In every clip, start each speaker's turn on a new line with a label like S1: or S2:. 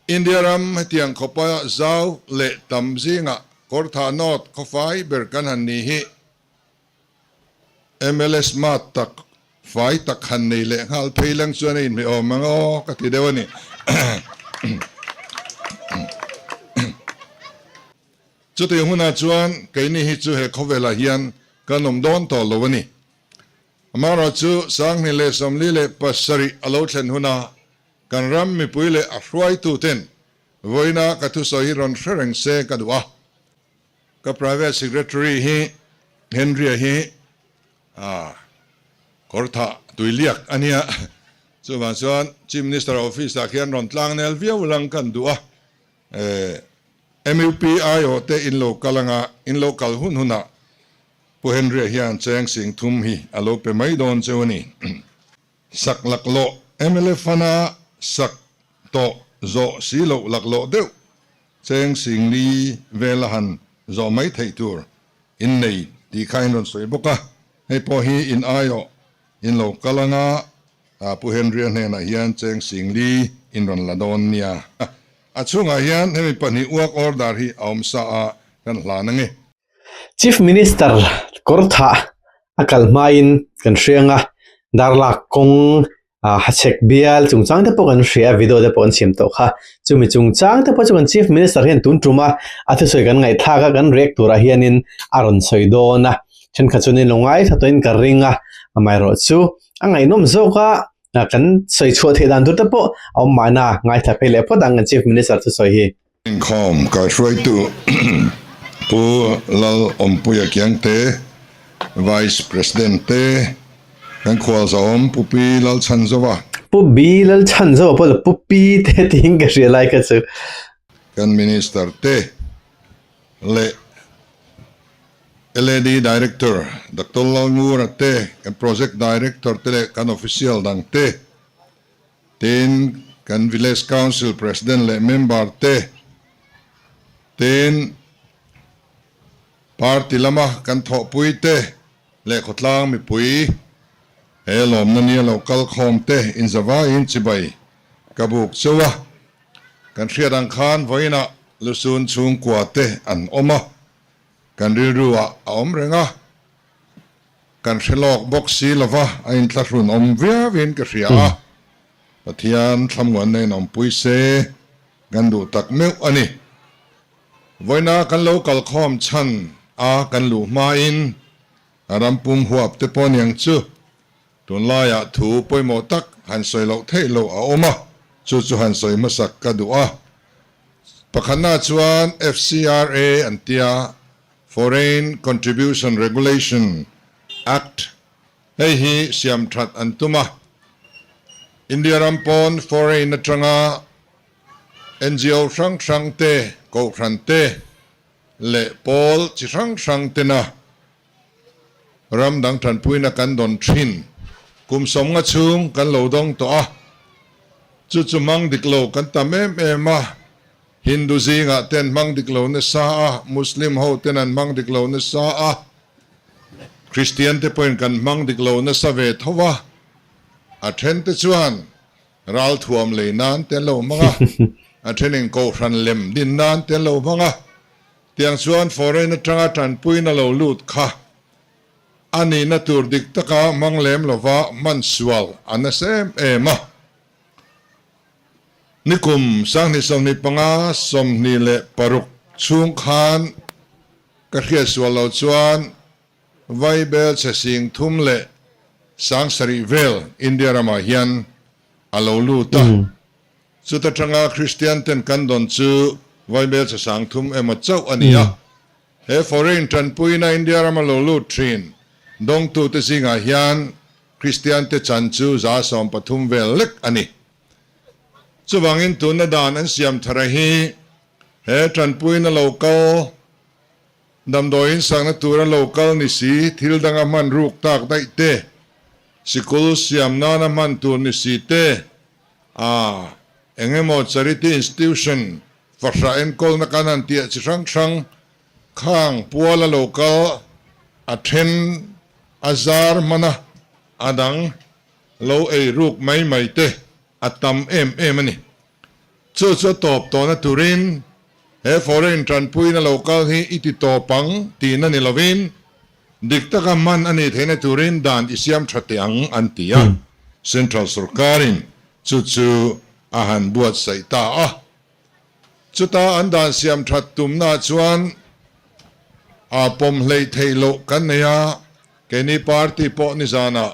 S1: India ram hetiang khawpa zau leh tam zingah Kawrthah North khawfai ber kan han ni hi mla smart tak, fai tak han nei leh nghal phei lang chuan a inhmeh awm ang aw ka ti deuh a ni. Chutiang hunah chuan keini hi chu he khawvelah hian kan awm dawn tawh lo a ni. Amaherawhchu 2047 a lo thlen huna kan ram mipui leh a hruaituten vawiina ka thusawi hi rawn hre reng se ka duh a. Ka private secretary hi Henry-a hi kawrthah tuiliak a nia, chuvang chuan Chief Minister office ah khian rawn tlangnel viau lang kan duh a. MUP aiawh te in lo kal anga in lo kal hun hunah Pu Henry-a hian cheng sing thum hi a lo pe mai dawn cheu a ni. Sak laklawh mla fana sak tawh zawh si loh laklawh deuh cheng sing li vela han zawh mai theih tur in nei tih kha in rawn sawi bawk a. Hei pawh hi in aiawh in lo kal anga Pu Henry-a hnenah hian cheng sing li in rawn la dawn nia. A chhungah hian hemi pahnih work order hi a awm sa a kan hlan ange.
S2: Chief Minister kawrthah a kal hmain kan hriang a, darlak kawng ah hachhek bial chungchang te pawh kan hria a, video te pawh an siam tawh kha. Chumi chungchang te pawh chu kan Chief Minister hian tun tum a, a thusawi kan ngaihthlak a, kan react turah hianin a rawn sawi dawn a, thenkhat chuan in lo ngaithla tawhin ka ring a, amaherawhchu a ngaihnawm zawk a, kan sawi chhuah theih dan tur te pawh a awm mahna ngaithla phei leh phawt ang kan Chief Minister thusawi hi.
S1: Inkhawm kaihruaitu Pu Lal Awmpuia Kiangte, Vice President te, kan khualzawm Pu Pi Lalchhanzova.
S2: Pu Bi Lalchhanzova pawh Pu Pi te tiin ka hria lai kha chu.
S1: Kan Minister te leh LAD Director Doctor Lalngura te, kan Project Director te leh kan Official dang te, Tin, kan Village Council President leh member te, tin, party lama kan thawhpui te leh khawtlang mipui he lawmna nia lo kal khawm te inzavaiin chibai ka buk cheu a. Kan hriat ang khan vawiinah lusun chhungkua te an awm a, kan rilru ah a awm reng a. Kan hre lawk bawk si lova a inthlahrun awm viauin ka hria a, Pathian thlamuanna in awmpui se kan duh tak meuh a ni. Vawiina kan lo kalkhawm chhan a kan luh hmain a ram pum huap te pawh niang chu tunlaiah thu pawimawh tak han sawi loh theih loh a awm a, chu chu han sawi hmasak ka duh a. Pakhatna chuan FCRA an tia Foreign Contribution Regulation Act hei hi siam that an tum a, India ram pawn foreign atanga NGO hrang hrang te, kohhran te leh pawl chi hrang hrang tena ram dang tanpuina kan dawn thin kum sawmnga chhung kan lo dawng tawh a, chu chu hmang dik lo kan tam em em a. Hindu zingah te an hmang dik lo nasa a, Muslim ho ten an hmang dik lo nasa a, Kristian te pawhin kan hmang dik lo nasa ve tho a, a then te chuan ralthuam lei nan te an lo hmang a, a thenin kohhran lem din nan te an lo hmang a, tiang chuan foreign atanga tanpuina lo lut kha a nihna tur dik taka hmang lem lova hman sual a nasa em em a. Nikum 2025 26 chhung khan ka hriat sual lo chuan Vaibel chhe sing thum leh 7000 vel India ramah hian a lo lut a. Chuta tanga Kristian ten kan dawn chu Vaibel chhe 3000 emaw chauh a ni a. He foreign tanpuina India rama lo lut thin dawngtute zingah hian Kristiante chan chu 13% vel lek a ni. Chuvangin tuna dan an siam thar hi he tanpuina lo kal, damdawiin sakna tura lo kal ni si, thil danga hman ruk tak daih te, sikul siam nana hman tur ni si te, a eng emaw charity institution fahrah enkawlna kan han tih chi hrang hrang khang puala lo kal a then a zar hman a, a dang lo ei ruk mai mai te a tam em em a ni. Chu chu a tawp tawhna turin he foreign tanpuina lo kal hi i ti tawp ang tihna ni lovin dik taka hman a nih theihna turin dan i siam tha teh ang an ti a. Central sorkarin chu chu a han buatsaih ta a. Chuta an dan siam that tumnaah chuan a pawm hleih theih loh kan nei a, keini party pawh nizanah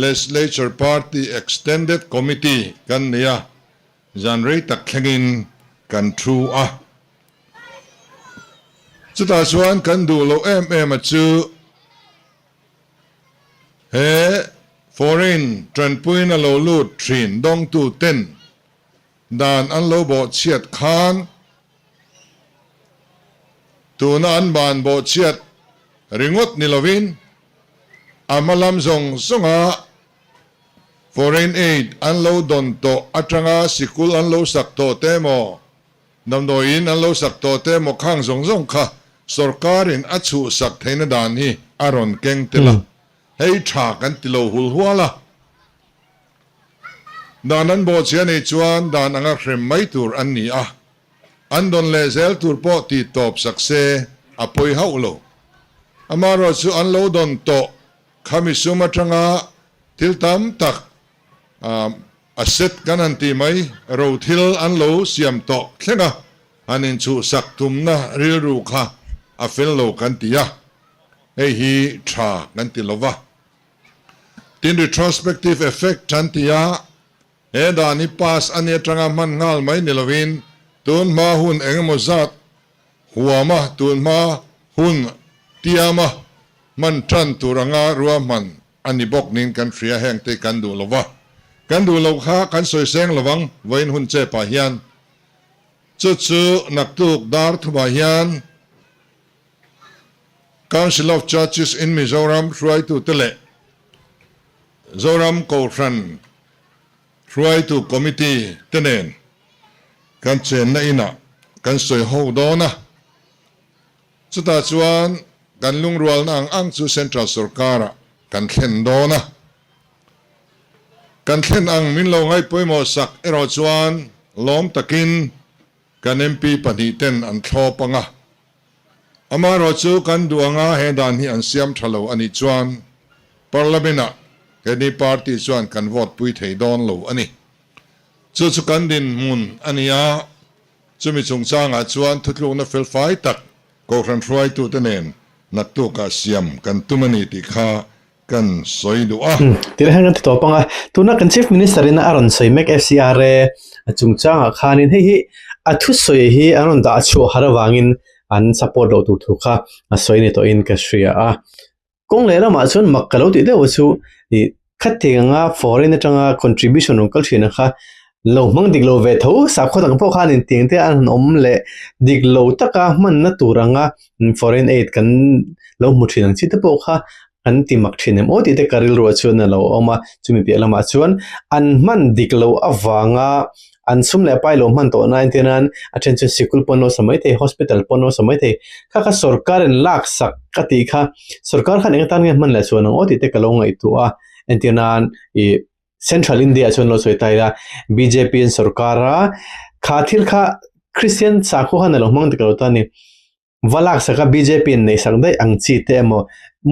S1: Legislature Party Extended Committee kan nei a, zan rei tak thlengin kan thu a. Chutah chuan kan duh loh em em a chu he foreign tanpuina lo lut thin dawngtu ten Dan an lo bawhchhiat khan tuna an ban bawhchhiat ringawt ni lovin a hma lam zawng zawnga foreign aid an lo dawn tawh atanga sikul an lo sak tawh te emaw, damdawiin an lo sak tawh te emaw khang zawng zawng kha sorkarin a chhuhsak theihna dan hi a rawn keng tel a, hei tha kan ti lo hul hual a. Dan an bawhchhia nih chuan dan anga hrem mai tur an ni a, an dawn leh zel tur pawh tih tawp sak se a pawi hauh lo. Amaherawh chu an lo dawn tawh khami sum atanga thil tam tak asset kan han tih mai ro thil an lo siam tawh thleng a, han inchhuhsak tumna rilru kha a fel lo kan ti a, hei hi tha kan ti lo va. Tin, retrospective effect an ti a, he dan hi pass a ni atanga hman nghal mai ni lovin tun hma hun eng emaw zat huama tun hma hun tiama hman tan tur anga ruahman a ni bawk niin kan hria, heng te kan duh lova, kan duh loh kha kan sawi seng lovang vawiin hun chep ah hian chu chu naktuk dar thumah hian. Council of Churches in Mizoram hruaitute leh Zoram Kohhran hruaitu Committee te nen kan chenna inah kan sawi ho dawn a, chutah chuan kan lungrualna ang ang chu Central sorkarah kan thlen dawn a. Kan thlen ang min lo ngaihpawimawh sak erawh chuan lawm takin Kan MP pahnihten an thlawp ang a, amaherawh chu kan duh anga he dan hi an siam tha lo a nih chuan Parliament-ah keini party chuan kan vote pui thei dawn lo a ni. Chu chu kan dinhmun a ni a, chumi chungchangah chuan thutlukna felfai tak Kohhran hruaitute nen naktukah siam kan tum a ni tih kha kan sawi duh a.
S2: Tih hian kan ti tawp ang a, tuna kan Chief Minister in a rawn sawi mek FCRA chungchangah khanin hei hi a thusawi hi an rawn dah chhuah har avangin an support loh tur thu kha a sawi ni tawhin ka hria a. Kawng leh lamah chuan mak ka lo tih deuh chu ih khatiang anga foreign atanga contribution rawn kal thin ang kha lo hmang dik lo ve tho sakhaw dang pawh khan intiang te an han awm leh dik lo taka hmanna tur anga foreign aid kan lo hmu thin ang chi te pawh kha an ti mak thin em aw tih te ka rilruah chuan a lo awm a, chumi piah lamah chuan an hman dik loh avanga an sum leh pai lo hman tawh na entir nan a then chuan sikul pawh an lo sa mai thei hospital pawh an lo sa mai thei kha kha sorkar in lak sak ka tih kha sorkar khan eng atan nge hman leh chuan ang aw tih te ka lo ngaihtuah a entir nan ih Central India ah chuan lo sawi ta ila bjp an sorkar a kha thil kha Christian sakhua khan a lo hmang dik lo ta a ni. Va lak sak a bjp in neih sak daih ang chi te emaw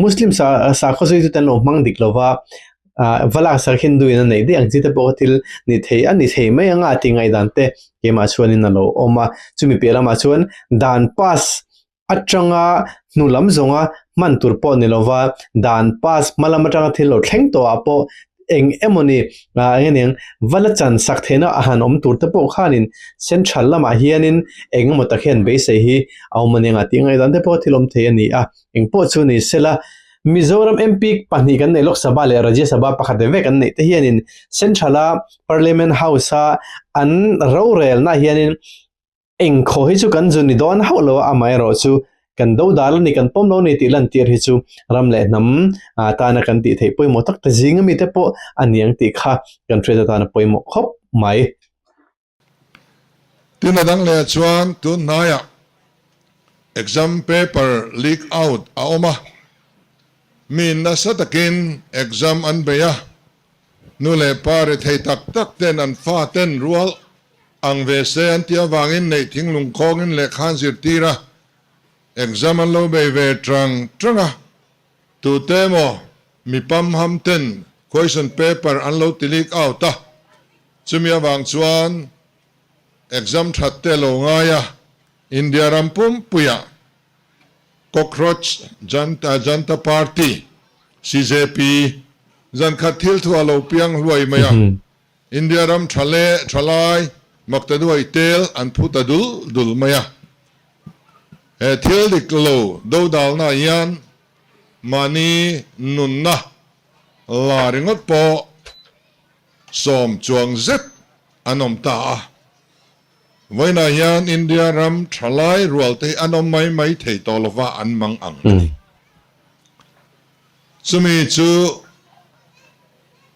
S2: Muslim sa sakhaw zui chu te an lo hmang dik lo va ah va lak sak Hindu in a neih daih ang chi te pawh kha thil ni thei a ni thei mai anga tih ngaihdan te keimah chuanin a lo awm a chumi piah lamah chuan dan pass atanga hnu lam zawnga hman tur pawh ni lova dan pass hma lam atanga thil lo thleng tawh ah pawh eng emawni ah eng aniang va la chan sak theihna a han awm tur te pawh khanin central lamah hianin eng emaw tak hian beisei hi a awm aniang a tih ngaihdan te pawh thil awm thei a ni a eng pawh chu ni sela Mizoram MP pahnih kan neih Lok Sabha leh Rajya Sabha pakhat ve ve kan neih te hianin central a Parliament House a an rorelna hianin Eng khaw hi chu kan zu ni dawn hauh lo a, amaherawh chu kan do dal a ni, kan pawm lo a ni tih lantir hi chu ram leh hnam tana kan tih theih pawimawh tak ta zing ami te pawh a ni ang tih kha kan hriat atana pawimawh khawp mai.
S1: Tin a dang leh chuan tun hnaiah exam paper leak out a awm a, mi nasa takin exam an bei a, nu leh pa rethei tak tak ten an fa ten rual. Ang ve se an tih avangin neih thinglung khawngin lehkha an zirtir a, exam an lo bei ve tang tang a, tute emaw mi pamham ten question paper an lo ti leak out a, chumi avang chuan exam that te lo ngai a, India ram pumpuiah Cockroach Janta Janta Party, CJP, zankhat thil thu a lo piang hluai mai a. India ram tha leh tha lai maktaduai tel an phu ta dul dul mai a. He thil dik lo dodalna hian mahni nunna la ringawt pawh sawm chuang zet an awm ta a. Vawiinah hian India ram tha lai rual te hi an awm mai mai thei tawh lova an mang ang a ni. Chumi chu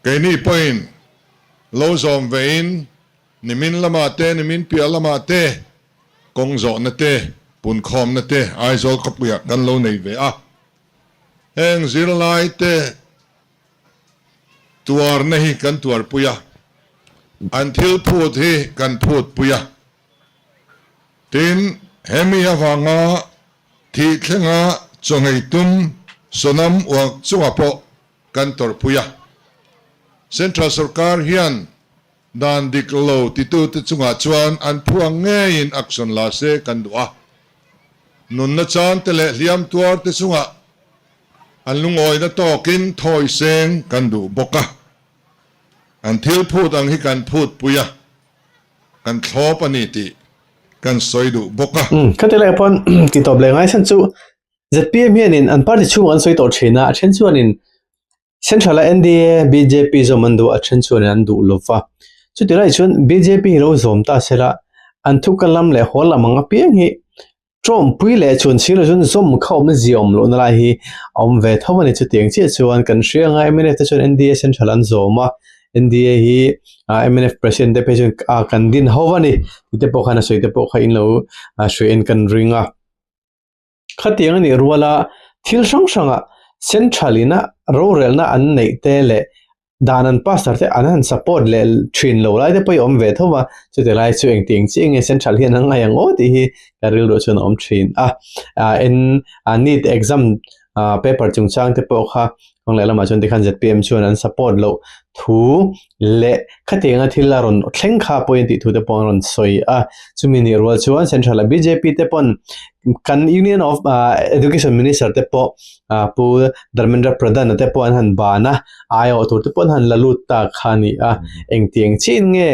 S1: Keini pawhin lo zawm vein nimin lamah te, nimin piah lamah te, kawng zawhna te, punkhawmna te Aizawl khawpuiah kan lo nei ve a. Heng zirlai te tuarna hi kan tuarpui a, an thil phut hi kan phutpui a. Tin, hemi avanga thih thlenga chawnghei tum Sonam uak chungah pawh kan tawrhpui a. Central sorkar hian dan dik lo titute chungah chuan an phuang ngeiin action la se kan duh a. Nunna chante leh hliam tuarte chungah an lungawina tawkin thawi seng kan duh bawk a. An thil phut ang hi kan phutpui a, kan thlawp a ni tih kan sawi duh bawk a.
S2: Khati leh pawn titawp leh ngai chhan chu ZPM hianin an party chhungah an sawi tawh thin a, a then chuanin Central-a NDA, bjp zawm an duh a, a then chuanin an duh lo va. Chuti lai chuan bjp hi lo zawm ta se la, an thuka lam leh haw lam ang apiang hi tawmpui leh chuan sir lo chuan zawm kha awm zia awm lohna lai hi a awm ve tho a ni. Chutiang chiah chuan kan hria anga mnf te chuan NDA Central an zawm a, NDA hi mnf President te phei chuan kan din ho a ni tih te pawh khan a sawi te pawh kha in lo hruaiin kan ring a. Khatiang a nih ruala thil hrang hranga Central ina rorelna an neih te leh dan an pastor te an han support leh thin lo lai te pawh hi a awm ve tho va, chuti lai chu engtiang chiah nge Central hian an ngaih ang aw tih hi ka rilru chuan a awm thin a. En NEET exam paper chungchang te pawh kha kawng leh lamah chuan tikhan zpm chuan an support loh thu leh khatianga thil a rawn thleng kha pawhin tih thu te pawh an rawn sawi a. Chumi nih rual chuan Central a bjp te pawn kan Union of Education Minister te pawh Pu Dharmendra Pradhan-a te pawh an han ban a, aiawh tur te pawh an han la lut ta kha a ni a. Engtiang chiin nge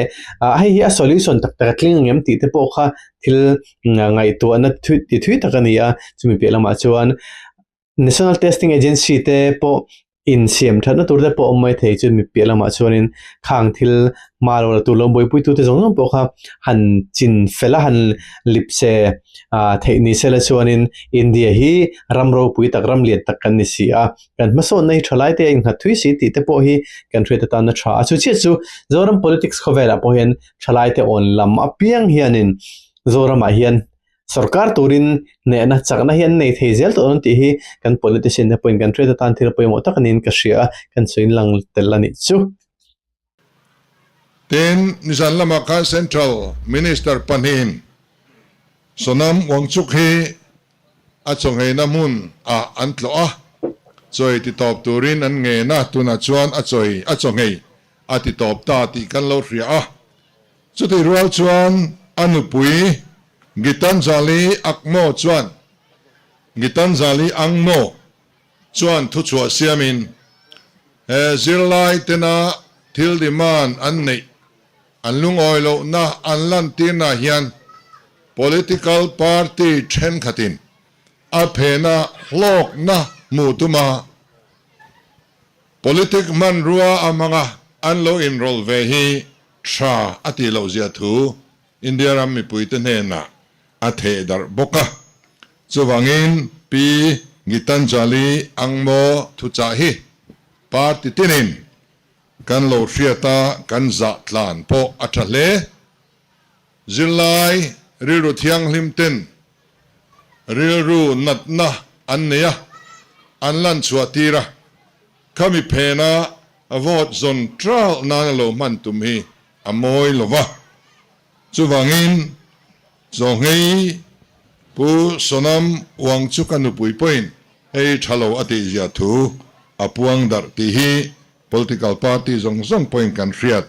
S2: hei hi a solution tak tak a tling ang em tih te pawh kha thil ngaihtuahna ti thui tak a ni a. Chumi piah lamah chuan National Testing Agency te pawh insiam thatna tur te pawh awm mai thei chu mi piah lamah chuanin khang thil hma lo la tur lo buaipui tute zawng zawng pawh kha han chin fel a han lip se ah theih ni sela chuanin India hi ram ropui tak ram lian tak kan ni si a kan hmasawnna hi tha lai te a innghat thui si tih te pawh hi kan hriat atana tha a chu chiah chu Zoram politics khawvelah pawh hian thalai te awn lam apiang hianin Zoramah hian Sorkar turin hnehna chakna hi an nei thei zel tawh dawn tih hi kan politician te pawhin kan hriat atan thil pawimawh tak aniin ka hria a, kan sawiin lang tel a nih chu.
S1: Tin, nizan lamah khan Central Minister pahnihin Sonam Wangchuk hi a chawngheina hmun ah an tlawh a, chawi ti tawp turin an ngen a, tunah chuan a chawi a chawnghei a ti tawp ta tih kan lo hria a. Chutih rual chuan a nupui Gitanjali Akmo chuan Gitanjali Angmo chuan thuchhuah siamin he zirlai tena thil demand an neih an lungawi lohna an lantirna hian political party thenkhatin a phena hlawkna hmuh tuma politic hmanrua a hmanga an lo inrawlh ve hi Tha a tih loh zia thu India ram mipuite hnenah a theh darh bawk a. Chuvangin Pi Gitanjali Angmo thuchah hi party tinin kan lo hriat a, kan zah tlan pawh a tha hle. Zirlai rilru thianghlim ten rilru natna an nei a, an lan chhuah tir a. Khami phena vote zawn ṭalh nana lo hman tum hi a mawi lo va. Chuvangin, Chawnghei Pu Sonam Wangchuka nupui pawhin hei tha lo a tihzia thu a puang darh tih hi political party zawng zawng pawhin kan hriat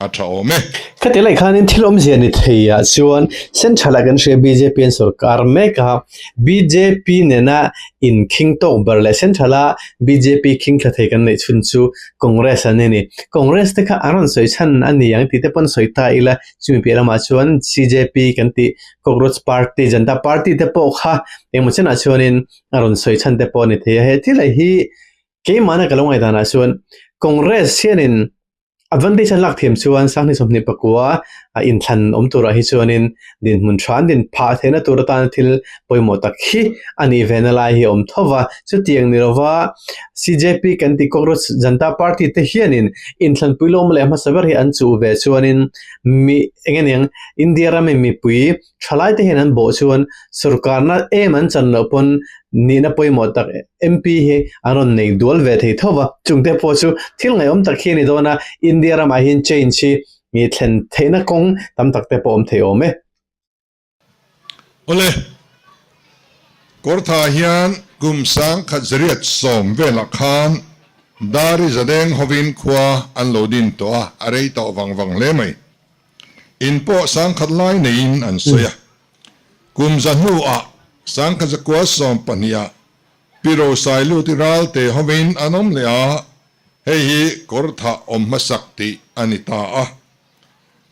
S1: a tha awm e.
S2: Khati lai khanin thil awmzia ni thei ah chuan Central ah kan hria bjp an sorkar mek a, bjp nena inkhing tawk ber leh Central a bjp khing thla thei kan neih chhun chu Congress an ni ni. Congress te kha an rawn sawi chhan a ni ang tih te pawn sawi ta ila chumi piah lamah chuan CJP kan tih Cockroach Party, Janata Party te pawh kha engmaw chenah chuanin a rawn sawi chhan te pawh a ni thei a. He thil hi keimahna ka lo ngaihdanah chuan Congress hianin Advantage an lak thiam chuan Sanghni 24 a inthlan awm turah hi chuanin dinhmun tha an din phah theihna tur atana thil pawimawh tak hi a nih vena lai hi a awm tho va. Chutiang ni lova CJP kan tih Cockroach Janta Party te hianin inthlanpui lawm leh hmasa ber hi an chuh ve chuanin mi eng aniang India rami mipui Thalai te hian an bawh chuan sorkarna em an chan loh pawn nihna pawimawh tak MP hi an rawn nei dual ve thei tho va, chungte pawh chu thil ngaihawm tak hi a ni dawn a, India ramah hian change hi mi thlen theihna kawng tam tak te pawh awm thei awm e.
S1: Awle, Kawrtha hian kum 1810 velah khan Dari Zadeng hovin khua an lo din tawh a, a rei tawh vang vang hle mai. In pawh 10,000 lai neiin an sawi a. Kum za hnuah 1912ah Pi Rosailuti Ralte hovin an awm leh a, hei hi Kawrthah awm hmasak tih a ni ta a.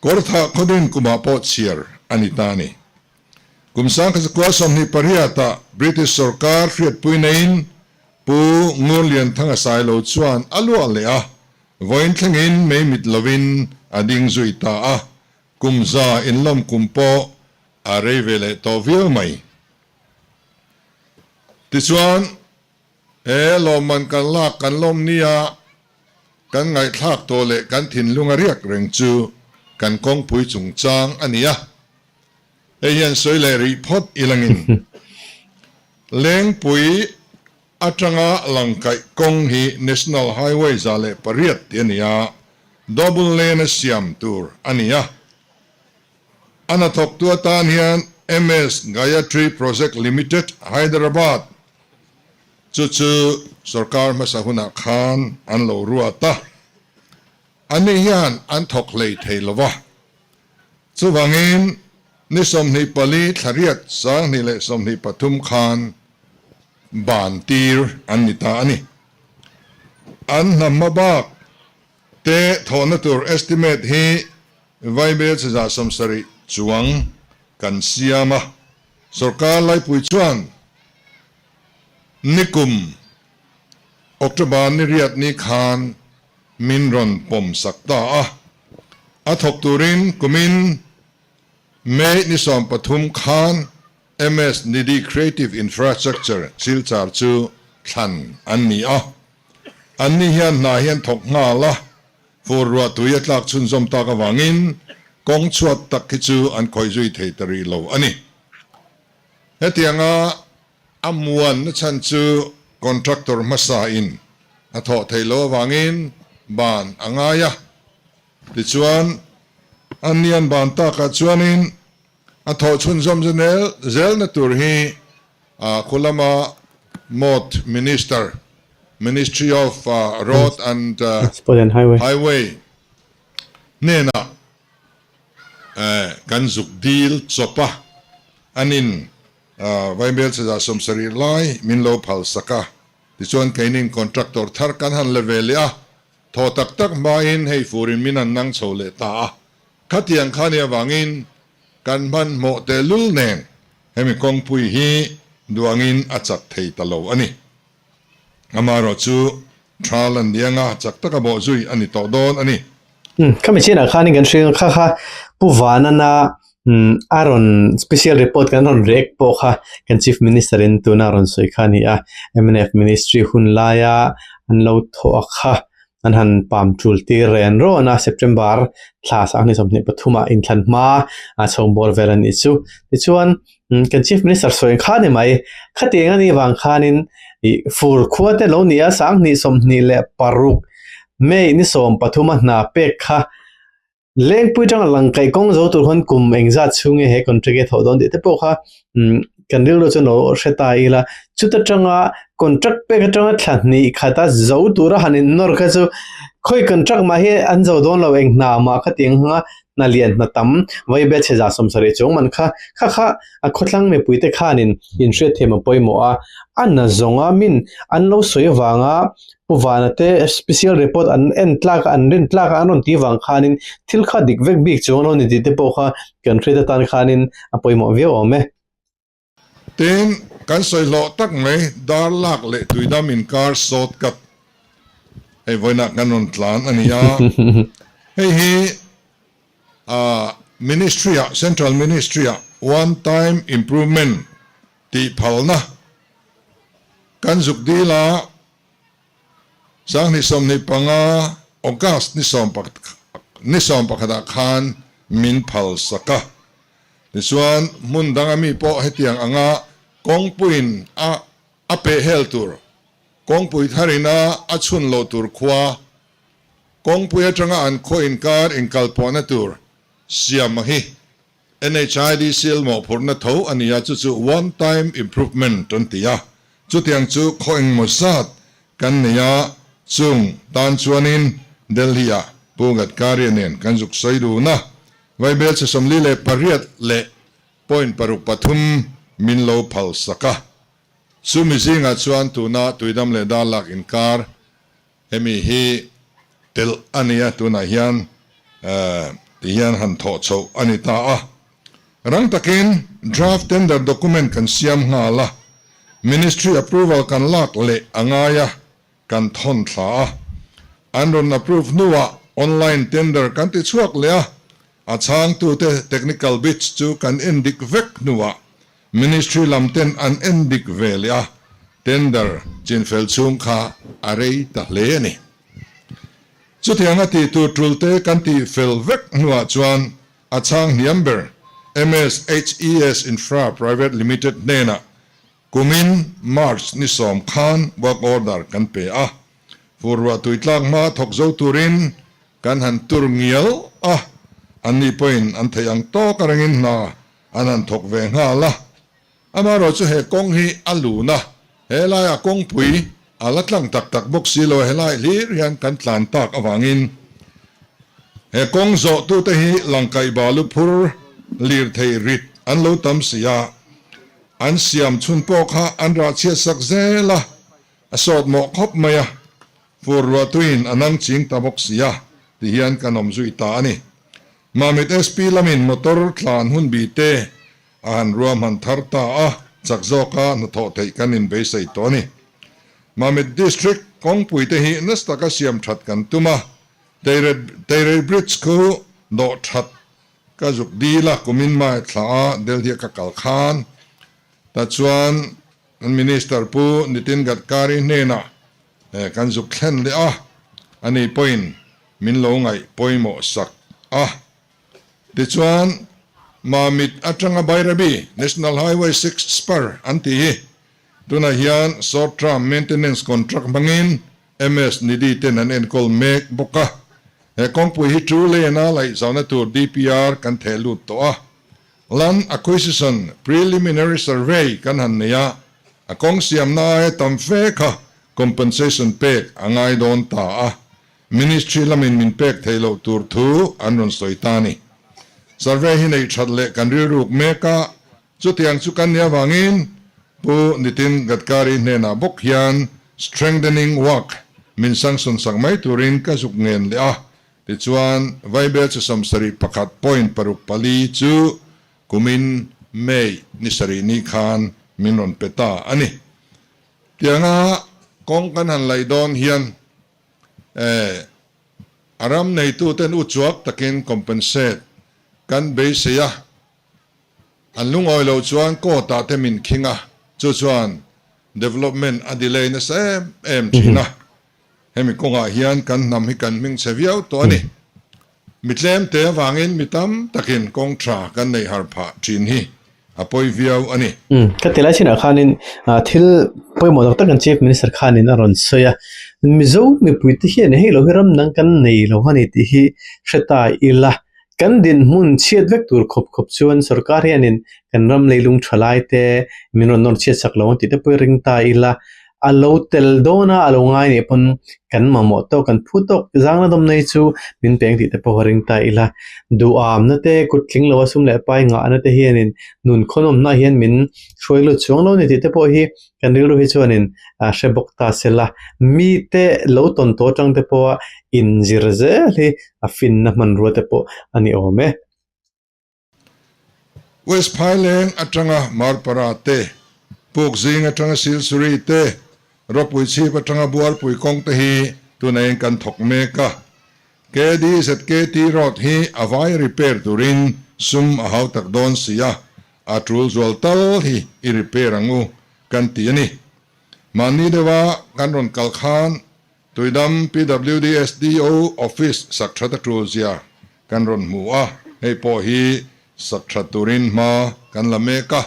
S1: Kawrthah khawdin kumah pawh chhiar a ni ta a ni. Kum 1928ah British sorkar hriatpui neiin Pu Ngurlianthanga Sailo chuan a luah leh a, Vawiin thlengin mei mit lovin a ding zui ta a, kum za inlawm kum pawh a rei ve leh tawh viau mai. Tichuan, he lawmman kan lak kan lawm nia kan ngaihthlak tawh leh kan thinlung a riak reng chu kan kawngpui chungchang a ni a. Hei hian sawi leh rih phawt ilangin Lengpui Atanga langkaih kawng hi National Highway 108 tih a ni a, double lane a siam tur a ni a. A hnathawktu atan hian MS Gayatri Project Limited, Hyderabad chu chu sorkar hmasa hunah khan an lo ruat a. Ani hian an thawk hlei thei lo va. Chuvangin ni 24 thla riat 2023 khan ban tir an ni ta a ni. An hna hmabak te thawhna tur estimate hi Vaibel 170 chuang kan siam a. Sorkar laipui chuan nikum October ni riat ni khan min rawn pawm sak ta a. A thawk turin kumin May ni 13 khan MS Nidhi Creative Infrastructure Silchar chu thlan an ni a. Anni hian hna hi an thawk nghal a, fur ruah tui a tlak chhunzawm tak avangin kawng chhuat tak hi chu an khawih zui thei ta rih lo a ni. Hetianga A muanna chhan chu contractor hmasa in a thawh theih loh avangin ban a ngai a. Tichuan, an ni an ban takah chuanin a thawh chhunzawm zelna tur hi khu lama Mawt Minister, Ministry of Road and Highway hnenah kan zuk dil chawp a, an in Vaibel 170 lai min lo phal sak a, tichuan keinin contractor thar kan han la ve leh a, thaw tak tak hmain hei furin min han nang chho leh ta a, khatiang kha nia vangin kan hmanhmawh tehlul nen hemi kawngpui hi duangin a chak thei ta lo a ni. Amaherawh chu tha lan nianga chak taka bawh zui a ni tawh dawn a ni.
S2: Khami chinah khanin kan hria kha kha Pu Vanana a rawn special report kan rawn react pawh kha kan Chief Minister in tuna a rawn sawi kha a ni a, mnf Ministry hun laia an lo thawh a kha an han pam tul tir ren rawn a, September thla 2023 ah inthlan hma a chho bawr vel a nih chu. Tichuan Kan Chief Minister sawi kha ni mai. Khatiang a nih vang khanin ih fur khua te lo ni a, 2026 May ni 13 a hna pek kha. Lengpui tanga langkaih kawng zo tur khan kum engzat chhung nge he contract hi a thawh dawn tih te pawh kha umm kan rilru chuan lo hre ta ila chuta tanga contract pek atanga thla hnih khata zo tura han in nawr kha chu khawi contract mah hi an zo dawn lo eng hna mah kha ti ang hanga hna lian hna tam vaibel chhe za 70 chuang man kha kha kha a khawthlang mipui te khanin inhriatthiam a pawimawh a a na zawnga min an lo sawi avanga Pu Vana te special report an en tlak a an rin tlak a an rawn tih vang khanin thil kha dik vek bik chuang lo ni tih te pawh kha kan hriat atan khanin a pawimawh viau awm e.
S1: Tin, kan sawi hlawh tak mai dar lak leh tuidam inkar sawt kat hei vawiinah kan rawn tlan a ni a, hei hi Ministry ah Central Ministry ah one time improvement tih phalna Kan zuk dil a, 2025 August ni ni 11 ah khan min phal sak a. Tichuan, hmun danga mi pawh hetiang anga kawngpuiin a a peh hel tur, kawngpui tharin a a chhun loh tur khua, kawngpui atanga an khaw inkar inkalpawhna tur siam a hi. NHIDCL mawhphurhna tho a ni a, chu chu one time improvement an ti a. Chutiang chu khaw engmaw zat kan nei a, chung tan chuanin Delhi-ah Pu Gadkari-a nen kan zuk sawi dun a, Vaibel chhe 48 leh point paruk pathum min lo phal sak a. Chumi zingah chuan tuna Tuidam leh Darlak inkar Hemi hi telh a ni a, tunah hian ti hian han thawh chhoh a ni ta a. Rang takin draft tender document kan siam nghal a, Ministry approval kan lak leh a ngai a, kan thawn thla a. An rawn approve hnuah online tender kan ti chhuak leh a, a chhangtute technical bids chu kan endik vek hnuah Ministry lam ten an en dik ve leh a, tender chinfel chhung kha a rei ta hle a ni. Chutianga tih tur tul te kan tih fel vek hnuah chuan a chhang hniam ber MSHES Infra Private Limited hnenah kumin March ni sawm khan work order kan pe a, fur ruah tui tlak hma thawk zo turin kan han tur ngial a, anni pawhin an theih ang tawk a rengin hna An han thawk ve nghal a, amaherawh chu he kawng hi a lun a, he laiah kawngpui a la tlang tak tak bawk si lo, helai hlir hian kan tlan tak avangin he kawng zawhtute hi langkaih balu phur lirthei rit an lo tam si a, an siam chhun pawh kha an rah chhiat sak zel a, a sawt mawh khawp mai a, fur ruahtuiin a nang ching ta bawk si a, tihian kan awm zui ta a ni. Mamit SP lamin motor tlan hun bi te a han ruahman thar ta a, chak zawka hnathawh theih kan inbeisei tawh a ni. Mamit District kawngpui te hi nasa taka siam that kan tum a, Teirei Bridge khu dawh that ka zuk dil a, kumin mai thla a Delhi a ka kal khan ta chuan kan Minister Pu Nitin Gadkari hnenah kan zuk thlen leh a, ani pawhin min lo ngaih pawimawh sak a. Tichuan, Mamit atanga Bairabi, National Highway 6 Spur an tih hi tunah hian short term maintenance contract hmangin MS Nidhi ten an enkawl mek bawk a. He kawngpui hi two lane a laih zauhna tur DPR kan theh lut tawh a. Land acquisition preliminary survey kan han nei a, a kawng siamna aia tam fe kha compensation pek a ngai dawn ta a. Ministry lamin min pek theih loh tur thu an rawn sawi ta a ni. Survey hi neih that leh kan rilruk mek a, chutiang chu kan nih avangin Pu Nitin Gadkari hnenah bawk hian strengthening work min sanction sak mai turin ka zuk ngen leh a, tichuan Vaibel chi 71 point paruk pali chu kumin May ni sarih ni khan min rawn pe ta a ni. Tianga kawng kan han laih dawn hian Eh, a ram neituten uchuak takin compensate kan beisei a, an lungawi loh chuan court ah te min khing a, chu chuan development a delay nasa em em thin a, hemi kawngah hian kan hnam hi kan hming chhe viau tawh a ni. Mi tlem te avangin mi tam takin kawng tha kan neih har phah thin hi a pawi viau a ni.
S2: Ka ti lai chinah khanin thil pawimawh tak tak kan Chief Minister khanin a rawn sawi a. Mizo mipuite hian hei lo hi ram dang kan nei lo a ni tih hi hre ta ila. Kan dinhmun chhiat vek tur khawp khawp chuan sorkar hianin kan ram leilung tha lai te min rawn nawr chhiat sak lo ang tih te pawh hi ring ta ila. A lo tel dawn a, a lo ngai nih pawn kan mamawh tawk, kan phu tawk zangna dawmna hi chu min peng tih te pawh a ring ta ila. Duhamna te, kut tling lo a sum leh pai ngahna te hianin nun khawnawmna hian min hruai lut chuang lo a ni tih te pawh hi kan rilru hi chuanin a hre bawk ta se la. Mite lo tawn tawh atang te pawha inzir zel hi a finna hmanrua te pawh a ni awm e.
S1: West Phaileng atanga Marpara te, Pukzing atanga Silsuri te, Rawpui chhip atanga Buarpui kawng te hi tunah kan thawk mek a. KDZKT road hi a vai repair turin sum a hau tak dawn si a, a tul zual tal hi i repair ang u kan ti a ni. Mahni deuha kan rawn kal khan Tuidam PWD SDO Office sak that a tul zia kan rawn hmu a, hei pawh hi sak that turin hma kan la mek a.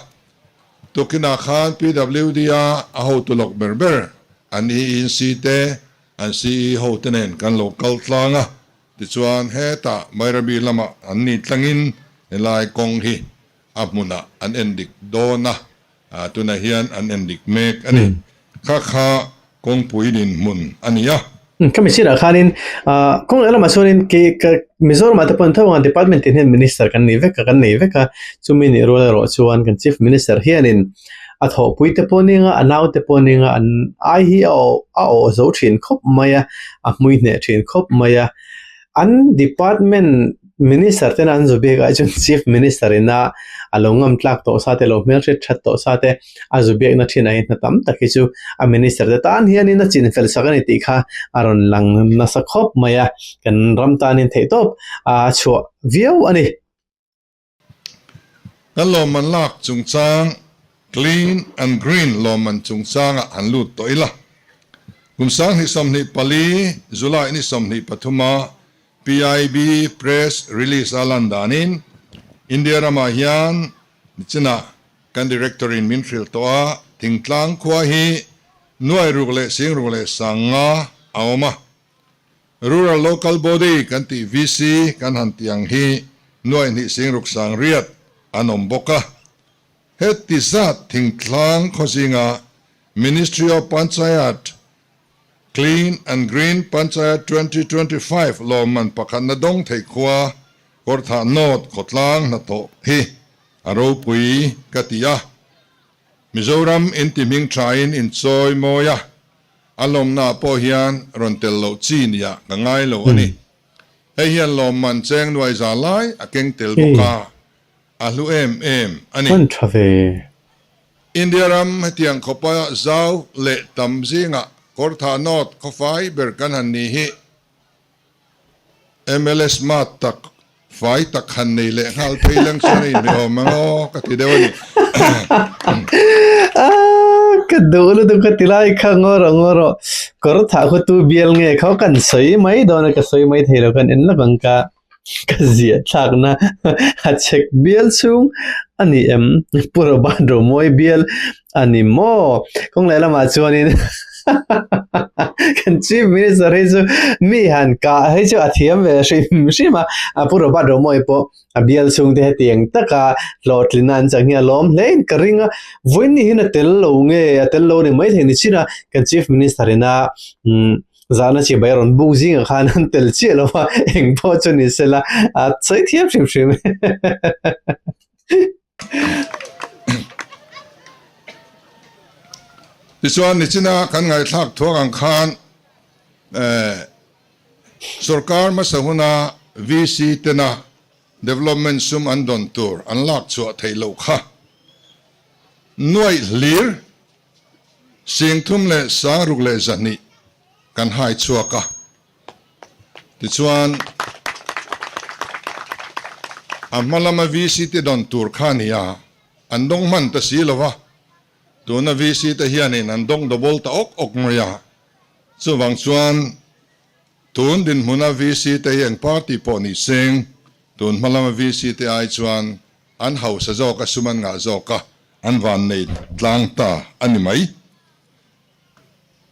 S1: Tukinah khan PWD a a hotu lawk ber ber an EEC te, an CE ho te nen kan lo kal tlang a, tichuan hetah Bairabi lamah an ni tlangin helai kawng hi a hmunah an endik dawn a. Tunah hian an en dik mek a ni. Kha kha kawngpui dinhmun a ni a.
S2: Ka machine ah khanin kawng leh lamah chuanin kei ka Mizoram ah te pawh an tho ang a department tin hian minister kan nei vek a kan nei vek a chumi nih rual erawh chuan kan chief minister hianin a thawhpui te pawh ning a a nau te pawh ning a an ai hi a awh a awh zo thin khawp mai a a hmui hneh thin khawp mai a an department Minister tena an zu biak ah chuan Chief Minister ina a lo ngam tlak tawh sa te, lo hmelhriat that tawh sa te a zu biakna thin ah hian hna tam tak hi chu a Minister te tan hianin a chin fel sak a ni tih kha a rawn lang nasa khawp mai a, kan ram tanin theihtawp a chhuah viau a ni.
S1: Kan lawmman lak chungchang Clean and Green lawmman chungchangah han lut tawh ila. Kum 2024 July ni 23 a PIB Press Release a lan danin India ramah hian nichinah kan Director in min hrilh tawh a, thingtlang khua hi nuai ruk leh sing ruk leh sang nga a awm a. Rural Local Body kan tih VC kan han tih ang hi nuai hnih sing ruk sang riat an awm bawk a. Heti zat thingtlang khaw zinga Ministry of Panchayat Clean and Green Panchayat 2025 lawmman pakhatna dawng theih khua Kawrthah North khawtlang hnathawh hi a ropui ka ti a. Mizoram intihming thain inchawi mawi a, a lawmnaah pawh hian rawn tel loh chi nia ka ngai lo a ni. Hei hian lawmman cheng nuai za lai a keng tel bawk a. A hlu em em a ni.
S2: Hman tha ve.
S1: India ram hetiang khawpa zau leh tam zingah Kawrthah North khawfai ber kan han ni hi mla smart tak fai tak han nei leh nghal phei leng chuan a inhmeh awm ang aw ka ti deuh a ni.
S2: Ka duh lutuk ka ti lai kha ngaw rawh ngaw rawh Kawrthah khaw tu bial nge khaw kan sawi mai dawn a ka sawi mai thei lo kan en lawk ang ka. Ka ziah thlakna a chhek bial chhung a ni em? Pu Robert Romawi bial a ni maw? Kawng leh lamah chuanin kan Chief Minister hi chu mi han kah hi chu a thiam ve hrim hrim a, Pu Robert Romawi pawh a bial chhung te hetiang taka hlawhtlina an chang hi a lawm hle in ka ring a, vawiin ni hian a tel lo nge a tel lo a ni maithei ni chin a, kan Chief Minister ina umm Zahna chibai a rawn buk zingah khan an tel chiah lo a, eng pawh chu ni sela a sawi thiam hrim hrim e.
S1: Tichuan nichina kan ngaihthlak thuak ang khan sorkar hmasa huna VC tena development sum an dawn tur an lak chhuah theih loh kha nuaih hlir 3,602 kan hai chhuak a. Tichuan, a hma lama VC te dawn tur kha a ni a, an dawng hman ta si lo va, tuna VC te hianin an dawng double ta awk awk mai a. Chuvang chuan, tun dinhmuna VC te hi eng party pawh ni seng, tun hma lama VC te ai chuan an hausa zawk a, sum an ngah zawk a, An van nei tlang ta a ni mai.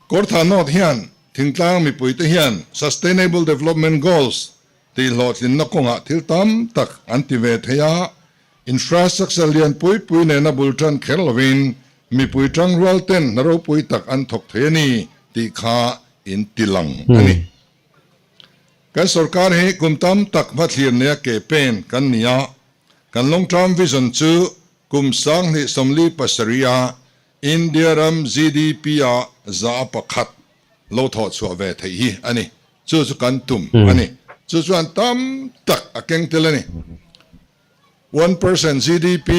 S1: Kawrthah North hian Thingtlang mipuite hian Sustainable Development Goals tih hlawhtlinna kawngah thil tam tak an ti ve thei a, infrastructure lian pui pui nena bul tan kher lovin mipui tangrual ten hna ropui tak an thawk thei a ni tih kha in ti lang a ni. Kan sorkar hi kum tam tak hmathlir neia ke pen kan ni a, kan long term vision chu kum 2047 a India ram GDP ah 1% lo thawh chhuah ve theih hi a ni. Chu chu kan tum a ni. Chu chuan tam tak a keng tel a ni. 1% GDP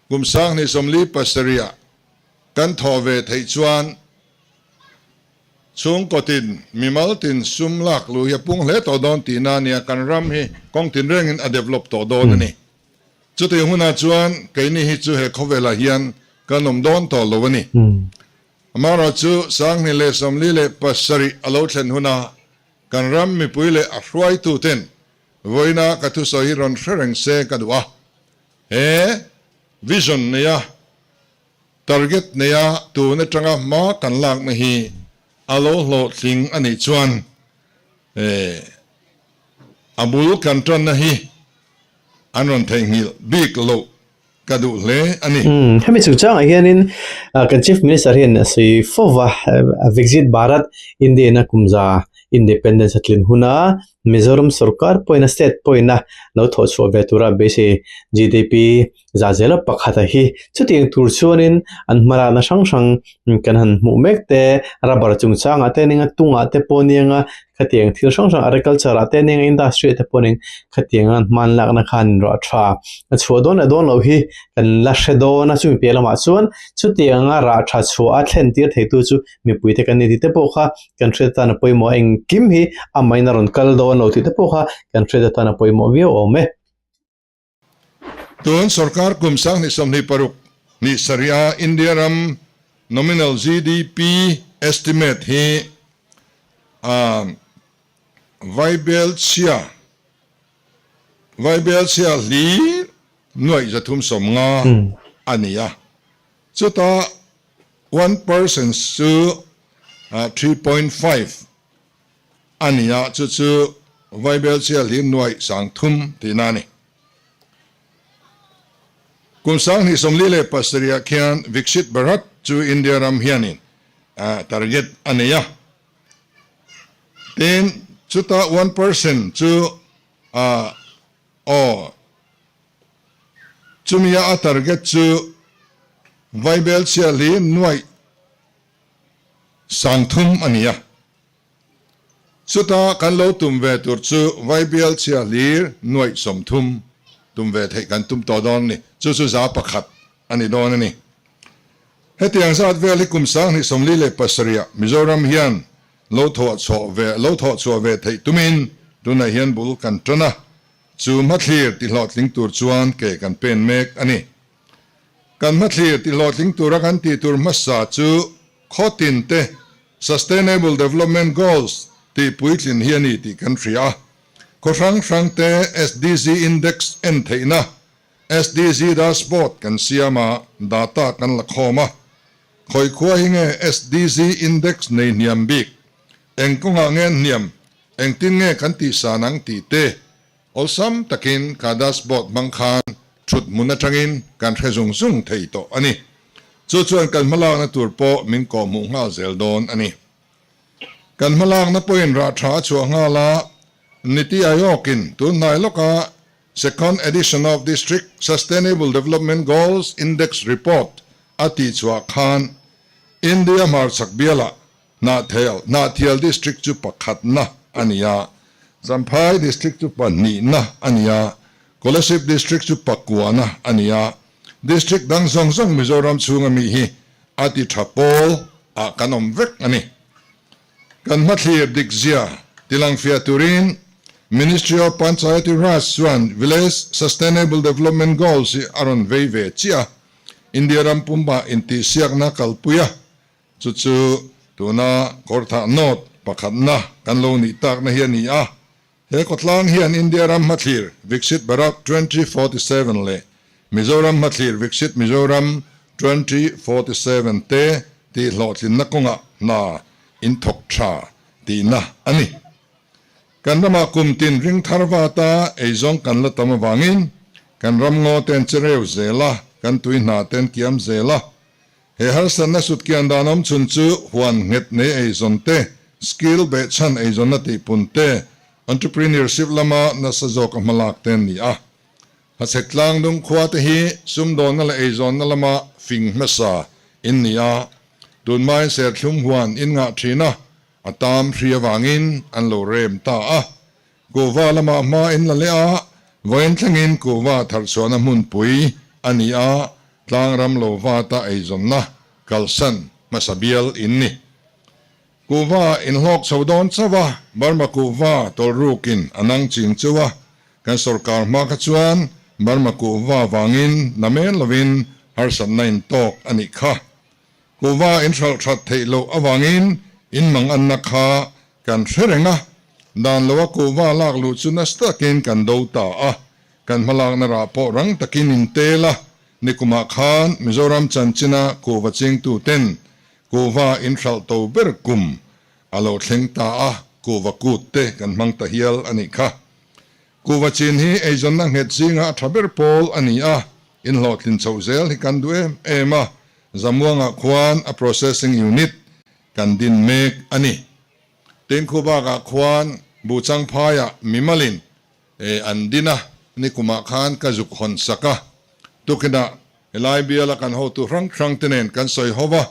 S1: kum 2047 ah kan thawh ve theih chuan chhungkaw tin, mimal tin sum lak luh hi a pung hle tawh dawn tihna a nia. Kan ram hi kawng tinrengin a develop tawh dawn a ni. Chutih hunah chuan keini hi chu he khawvelah hian kan awm dawn tawh lo a ni. Amaherawh chu 2047 a lo thlen hunah kan ram mipui leh a hruaituten vawiina ka thusawi hi rawn hre reng se ka duh a. He vision neia target neia tun atanga hma kan lakna hi a lo hlawhtling a nih chuan a bul kan tanna hi an rawn theihnghilh bik loh ka duh hle a ni.
S2: Hemi chungchangah hianin kan Chief Minister hian a sawi fo va, Viksit Bharat India ina kum za Independence a tlin huna Mizoram sorkar pawhin a state pawhin a lo thawh chhuah ve tura beisei GDP za zela pakhata hi chutiang tur chuanin an hmalakna hrang hrang kan han hmuh mek te rubber chungchangah te nia tungah te pawh nia khatiang thil hrang hrang agriculture ah te nia industry ah te pawh nia khatiang an hman lakna khan ruah tha a chhuah dawn leh dawn loh hi kan la hre dawn a chumi piah lamah chuan chutianga rah tha chhuah a thlen tir thei tu chu mipui te kan ni tih te pawh kha kan hriat atan a pawimawh a engkim hi amahin a rawn kal dawn lo tih te pawh kha kan hriat atan a pawimawh viau awm e.
S1: Tun sorkar kum 2026 ni sarih a India ram nominal GDP estimate hi vaibelchhia vaibelchhia hlir nuaih 350 a ni a, chuta 1% chu 3.5 a ni a, chu chu vaibelchhia hlir nuaih 3000 tihna a ni. Kum 2047 ah khian Viksit Bharat chu India ram hianin target a nei a, tin chuta 1% chu aw chumia a target chu vaibelchhia hlir nuaih 3000 a ni a. Chuta kan lo tum ve tur chu Vaibial chhia hlir nuaih 30 tum ve theih kan tum tawh dawn a ni. Chu chu 1% a ni dawn a ni. Hetiang zat vel hi kum 2047 ah Mizoram hian lo thawh chhuah ve lo thawh chhuah ve theih tumin tunah hian bul kan tan a. Chu hmathlir tihlawhtling tur chuan ke kan pen mek a ni. Kan hmathlir tihlawhtling tura kan tih tur hmasa chu khaw tin te Sustainable Development Goals tih puitlin hi a ni tih kan hria a. Khaw hrang hrang te SDG Index en theihna SDG Dashboard kan siam a, data kan la khawm a. Khawi khua hi nge SDG Index nei hniam bik? Eng kawngah nge an hniam? Engtin nge kan tihsan ang tih te Awlsam takin ka dashboard hmang khan thut hmun atangin kan hre zung zung thei tawh a ni. Chu chuan kan hmalakna tur pawh min kawhhmuh nghal zel dawn a ni. Kan hmalakna pawhin rah tha a chhuah nghal a, Niti Aayog-in tun hnai lawka Second Edition of District Sustainable Development Goals Index Report a tihchhuah khan India hmarchhak bialah Hnahthial, Hnahthial District chu pakhatna a ni a, Champhai District chu pahnihna a ni a, Kolasib District chu pakuana a ni a, District dang zawng zawng Mizoram chhunga mi hi a ti tha pawl ah kan awm vek a ni. Kan hmathlir dikzia tilangfiah turin Ministry of Panchayati Raj chuan Village Sustainable Development Goals hi a rawn vei ve chiah a, India ram pumah intihsiakna kalpui a, Chu chu tuna Kawrthah North pakhatna kan lo nih takna hi a ni a. He khawtlang hian India ram hmathlir Viksit Bharat 2047 leh Mizoram hmathlir Viksit Mizoram 2047 te tih hlawhtlinna kawngah hna in thawk tha tihna a ni. Kan ramah kum tin ring thar vata eizawng kan la tam avangin kan ram ngaw te an che reu zel a, kan tui hna te an kiam zel a. He harsatna sutkian dan awm chhun chu huan nghet nei eizawn te, skill behchhan eizawnna tihpun te, entrepreneurship lama nasa zawka hmalak te an ni a. Hachhek tlangdung khua te hi sumdawnna leh eizawnna lama fing hmasa in ni a, tunhmain serthlum huan in ngah thin a, a tam hri avangin an lo rem ta a. Kuhva lamah hma in la leh a, vawiin thlengin kuhva tharchhuahna hmunpui a ni a, tlangram lo vata eizawnna kalsan hmasa bial in ni. Kuhva inhlawk chho dawn chauh a, Burma kuhva tawlhrukin a nang ching cheu a, kan sorkar hma kha chuan Burma kuhva vangin namen lovin harsatna in tawk a nih kha. Kuhva in hralh that theih loh avangin in manganna kha kan hre reng a, dan loa kuhva lak luh chu nasa takin kan do ta a, kan hmalakna rah pawh rang takin in tel a, nikumah khan Mizoram chanchina kuhva chingtuten Kuhva inhralh to ber kum a lo thleng ta a, kuhva kut te kan hmang ta hial a nih kha. Kuhva chin hi eizawnna nghet zinga a tha ber pawl a ni a, inhlawhtlin chhoh zel hi kan duh em em a, Zamuangah khuan a processing unit kan din mek a ni. Tin khu bakah khuan Buhchangphaiah mimalin an din a, nikumah khan ka zuk hawn sak a, tukinah Helai biala kan hotu hrang hrang te nen kan sawi ho va,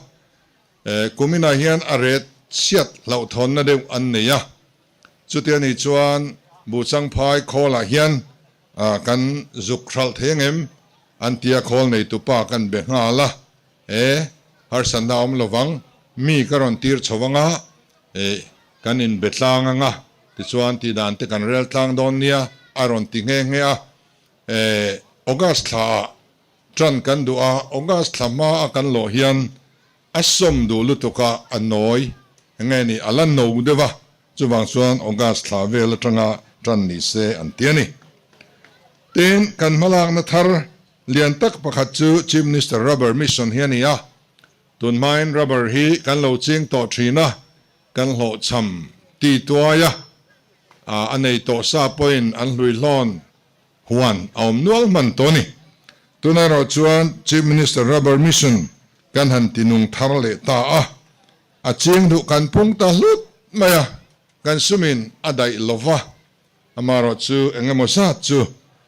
S1: kuminah hian a ret chhiat hlauhthawnna deuh an nei a, chutia ni chuan Buhchangphai khawlah hian kan zuk hralh thei angem an tia khawl neitupa kan be nghal a, e harsatna a awm lovang, mi ka rawn tir chho anga e kan inbe tlang anga tichuan tihdan te kan rel tlang dawn nia a rawn ti nghe nghe a. August thla ah tan kan duh a, August thla hma a kan lawh hian a sawm duh lutuk a, a nawi nge ni a la no deuh a, chuvang chuan August thla vel atanga tan ni se an ti a ni. Tin, kan hmalakna thar lian tak pakhat chu Chief Minister Rubber Mission hi a ni a, tun hmain rubber hi kan lo ching tawh thin a, kan hlawhchham ti tuai a, a nei tawh sa pawhin an hluihlawn huan a awm nual hman tawh a ni. Tunah erawh chuan Chief Minister Rubber Mission kan han ti nung thar leh ta a, a ching duh kan pung ta hlut mai a, kan sumin a daih lo va, amaherawh chu eng emaw zat chu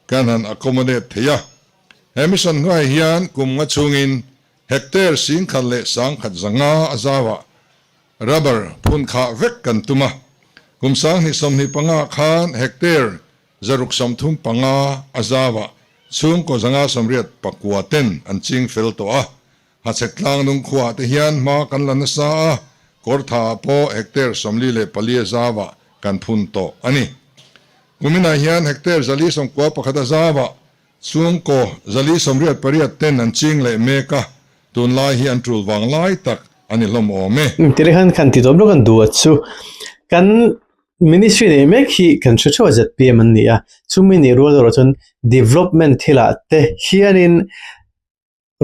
S1: kan han accommodate thei a. He mission hnuaiah hian kum nga chhungin hectare 10,000 leh 1100 a zauah Rubber phun khah vek kan tum a, kum 2025 khan hectare 635 a zauah chhungkaw 589 ten an ching fel tawh a, Hachhek tlangnung khuaah te hian hma kan la nasa a, Kawrthaah pawh hectare 44 a zauah kan phun tawh a ni. Kuminah hian hectare 491 a zauah Chhungkaw 488 ten an ching leh mek a, tunlai hi an tul vang lai tak a ni hlawm awm e.
S2: Tiri khan khan ti tawp lawk an duh a chu kan ministry nei mek hi kan hre theuh a zpm an ni a, chumi nih rual erawh chuan development thilah te hianin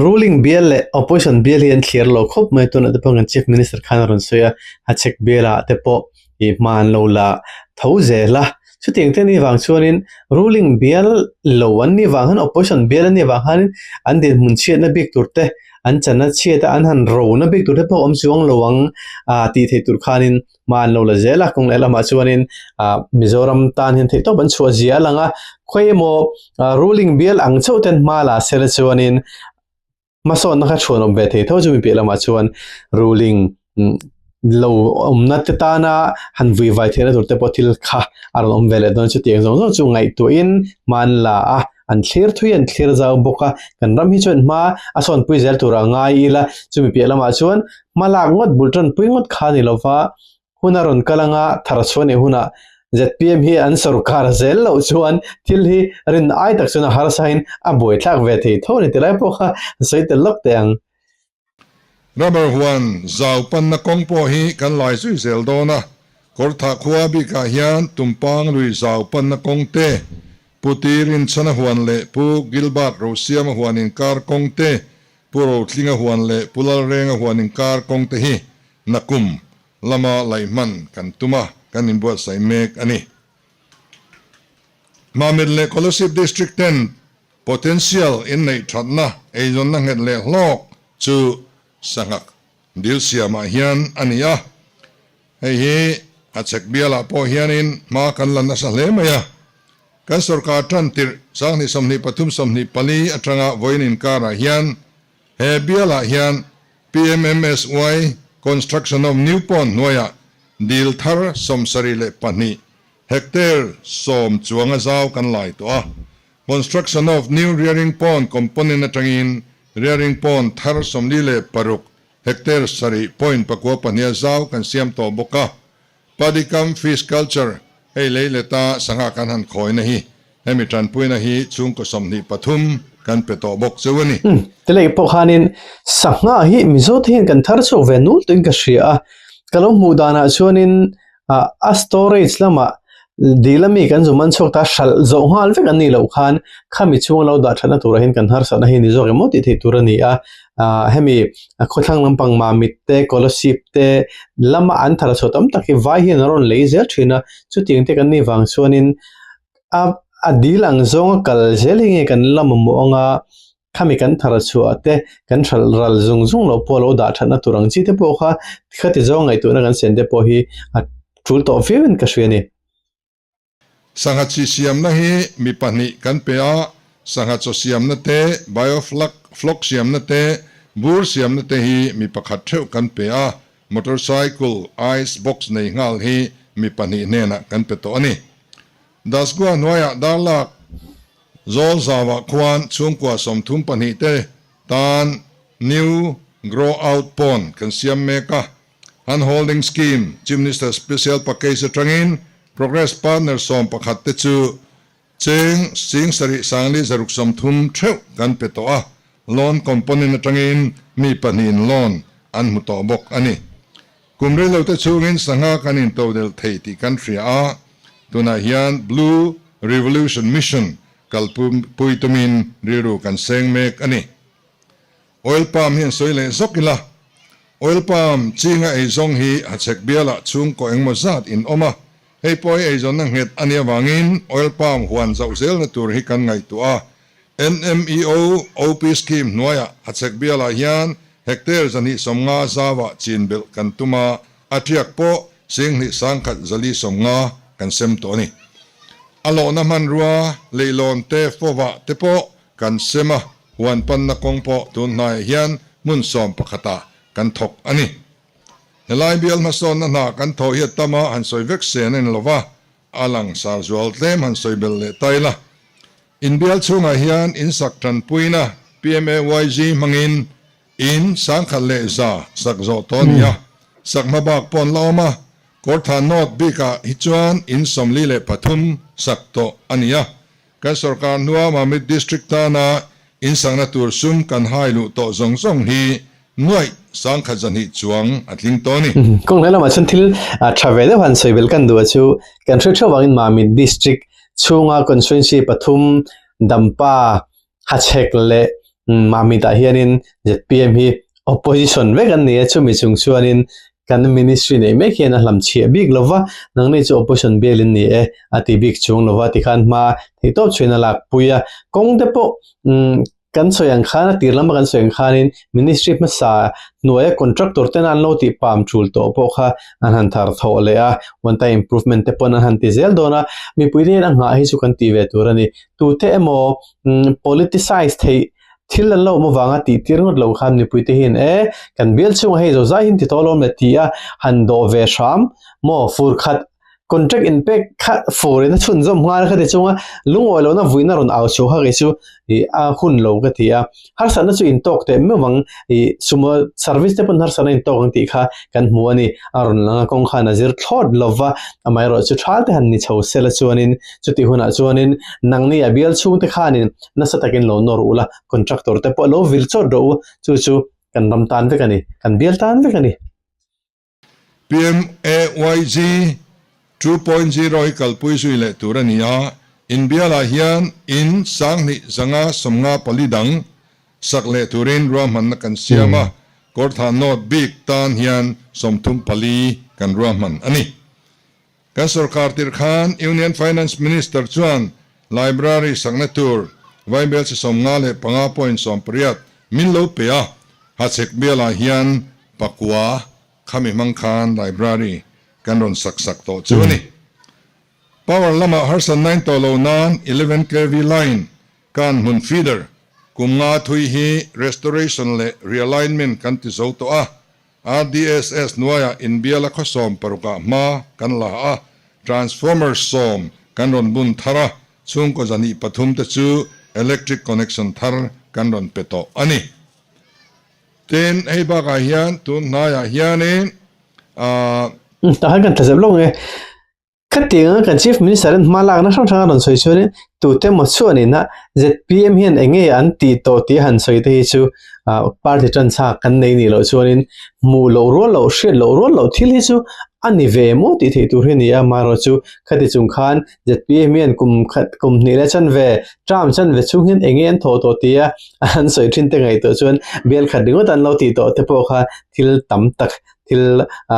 S2: Ruling bial leh opposition bial hi an thlir lo khawp mai tunah te pawh kan chief minister khan a rawn sawi a, Hachhek bialah te pawh ih hma an lo la tho zel a, chutiang te anih vang chuanin ruling bial lo an nih vang hian opposition bial an nih vang hianin an dinhmun chhiatna bik tur te an chana chhiat a an han rona bik tur te pawh a awm chuang lo ang ah tih theih tur khanin hma an lo la zel a, kawng lehlamah chuanin ah Mizoram tan hian theihtawp an chhuah zia a lang a, khawi emaw ah ruling bial ang chauh ten hma la sela chuanin hmasawnna kha chhuanawm ve thei tho chumi piah lamah chuan ruling lo awmna te tana han vui vai theihna tur te pawh thil kha a rawn awm ve leh dawn chutiang zawng zawng chu ngaihtuahin hma an la a. An thlir thui an thlir zau bawk a, kan ram hi chuan hma a sawnpui zel tur a ngai ila, chumi piah lamah chuan hma lak ngawt bul tanpui ngawt kha a ni lova, hun a rawn kal anga thar chhuah nih hunah zpm hi an sorkar zel loh chuan thil hi rin ai tak chuan a harsain a buaithlak ve thei tho a ni tilai pawh kha sawi tel lawk teh ang.
S1: Rubber huan zau panna kawng pawh hi kan lai zui zel dawn a, Kawrthah khua bikah hian Tumpang lui zau panna kawng te, Pu Tirinchhana huan leh Pu Gilbert Rosiama huan inkar kawng te, Pu Rotlinga huan leh Pu Lalrenga huan inkar kawng te hi nakum. lama laih hman kan tum a, kan inbuatsaih mek a ni. Mamit leh Kolasib District ten potential inneih thatna, eizawnna nghet leh hlawk chu sangha dil siamah hian a ni a. Hei hi a chhek bialah pawh hianin hma kan la nasa hle mai a. Kan sorkar tan tirh sanghnih 23 24 atanga vawiin inkarah hian he bialah hian PMMSY Construction of New Pond hnuaiah dil thar 72 hectare 10 chuanga zau kan lai tawh a. Construction of New Rearing Pond component atangin Rearing Pond thar 46 hectare sarih point pakua pahniha zau kan siam tawh bawk a. Padikam Fish Culture hei lei leta sangha kan han khawina hi hemi tanpuina hi chhungkaw 23 kan pe tawh bawk cheu a ni.
S2: Tilei pawh khanin sangha hi Mizo te hian kan thar chhuak ve nul tuin ka hria a, ka lo hmuh danah chuanin a storage lamah dil ami kan zu man chhuak ta hralh zawh nghal vek an nih loh khan khami chhunga lo dah thatna turah hian kan harsatna hi ni zawk emaw tih theih tur a ni a. Hemi khawthlang lampang Mamit te Kolasib te lama an thar chhuah tam tak hi vai hian an rawn lei zel thin a, chutiang te kan nih vang chuanin a a dil ang zawnga kal zel hi nge kan la mamawh ang a, khami kan thar chhuah te kan hralh ral zung zung loh pawh lo dah thatna tur ang chi te pawh kha khati zawng ngaihtuahna kan siam te pawh hi a tul tawh viau in ka hria a ni.
S1: Sangha chi siamna hi mi pahnih kan pe a, sangha chaw siamna te, biofloc floc siamna te, bur siamna te hi mi pakhat theuh kan pe a, motorcycle ice box nei nghal hi mi pahnih hnenah kan pe tawh a ni. Dasgua hnuaiah darlak zawl zauah khuan chhungkua 32 te tan new grow out pond kan siam mek a, Hand Holding Scheme, Chief Minister Special Package atangin Progress Partner 11 te chu cheng 7000 630 theuh kan pe tawh a, loan component atangin mi pahnihin loan an hmu tawh bawk a ni. Kum rei lo te chhungin sangha kan intodelh thei tih kan hria a, tunah hian Blue Revolution Mission kalpui tumin rilru kan seng mek a ni. Oil palm hi an sawi leh zawk ila, oil palm chinga eizawng hi hachhek bialah chhungkaw engmaw zat in awm a, hei pawh hi eizawnna nghet a nih avangin oil palm huan zauh zelna tur hi kan ngaihtuah a. NMEO OP scheme hnuaiah hachhek bialah hian hectare 250 zauah chin belh kan tum a, a tiak pawh 2150 kan sem tawh a ni. A lawhna hmanrua, leihlawn te, fawvah te pawh kan sem a. Huan panna kawng pawh tun hnaiah hian hmun 11 ah kan thawk a ni. Helai bial hmasawnna hna kan thawh hi a tam a, han sawi vek sen a ni lova, a lang sar zual tlem han sawi belh leh ta ila. In bial chhungah hian in sak tanpuina PMAYG hmangin in 1100 sak zawh tawh a ni a, sak hma bak pawh an la awm a, Kawrthah North bikah hi chuan in 43 sak tawh a ni a. Kan sorkar hnua Mamit District tana insakna tur sum kan hai luh tawh zawng zawng hi nuaih 1200 chuang a tling tawh a ni.
S2: Kawng hlei lamah chuan thil tha ve deuh han sawi belh kan duh a chu kan hre theuh vangin Mamit District chhunga constituency pathum Dampa, Hachhek leh Mamit ah hianin zpm hi opposition vek an ni a, chumi chung chuanin kan ministry neih mek hian a hlam chhiah bik lo va, nangni chu opposition bial in ni e a ti bik chung lo va tikhan hma theihtawp chhuin a lak pui a, kawng te pawh kan sawi ang khan a tir lama kan sawi ang khanin ministry hmasa hnuaia contractor tena an lo tih pam tul tawh pawh kha an han thar thawh leh a, one time improvement te pawn an han ti zel dawn a, mipui te hian a nghah hi chu kan tih ve tur a ni, tute emaw politicize theih thil an lo awm avanga tih tir ngawt lo khan mipui te hian e kan bial chhungah hei zawzai hi an ti tawh alawm le ti a han dawh ve hram maw fur khat contract in pek kha fur in a chhunzawm nghal kha ti chunga lungawi lohna vuina rawn au chhuah kha kei chu ih a hun lo ka ti a harsatna chu in tawk teh meuh ang ih sumo service te pawn harsatna in tawk ang tih kha kan hmu a ni a rawn lang a kawng khan a zir thlawt lova amaherawh chu thal te han ni chho sela chuanin chutih hunah chuanin nangni a bial chhung te khanin nasa takin lo nawr ula, contractor te pawh lo vil chawt rawh u, chu chu kan ram tan vek a ni, kan bial tan vek a ni.
S1: PMAYG 2.0 hi kalpui zui leh tur a ni a, inbialah hian in 2154 dang sak leh turin ruahmanna kan siam a. Kawrthah North bik tan hian 34 kan ruahman a ni. Kan sorkar tirh khan Union Finance Minister chuan Library sakna tur vaibelchhe 55.18 min lo pe a, Hachhek bialah hian pakua khami hmang khan Library kan rawn sak sak tawh chu a ni. Power lamah harsatna in tawh lo nan 11 kv line kan hmun feeder kum nga thui hi restoration leh realignment kan ti zo tawh a, RDSS hnuaiah inbiala khaw 16 ah hma kan la a, transformer sawm kan rawn bun thar a, chhungkaw 103 te chu electric connection thar kan rawn pe tawh a ni. Tin, hei bakah hian tun hnaiah hianin aah.
S2: Tah khan kan tla zep lo nge. Khatianga kan Chief Minister in hma lakna hrang hrang a rawn sawi chuanin tute maw chuanin a zpm hian eng nge an tih tawh tih a han sawi te hi chu party tan chak kan nei nih loh chuanin hmuh loh rual loh hriat loh rual loh thil hi chu a ni ve maw tih theih tur hi a ni a. Amaherawhchu chu khati chung khan zpm hian kum khat kum hnih leh chanve term chanve chhung hian eng nge an thawh tawh tia an sawi thin te ngaihtuah chuan bial khat ringawt an lo tih tawh te pawh kha thil tam tak thil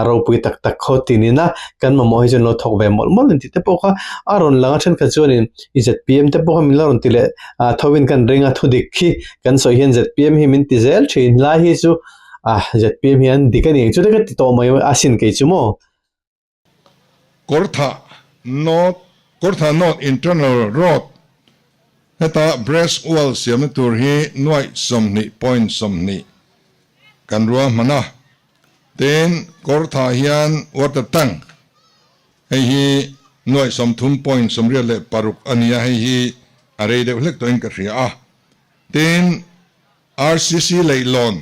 S2: ropui tak tak khaw tinin a kan mamawh hi chuan lo thawk ve mawlh mawlh tih te pawh kha a rawn lang a thenkhat chuanin i zpm te pawh kha min la rawn ti leh ah tho in kan ring a thudik khi kan sawi hian zpm hi min ti zel thin lai hi chu ah zpm hian dik a ni ang chu te ka ti tawh mai a sin kei chu maw.
S1: Kawrthah North Kawrthah North Internal Road heta Breast Wall siamna tur hi nuaih 20.20 kan ruahman a. Tin, Kawrthah hian water tank hei hi nuaih 30.86 a ni a, hei hi a rei deuh hlek tawhin ka hria a. Tin, RCC leihlawn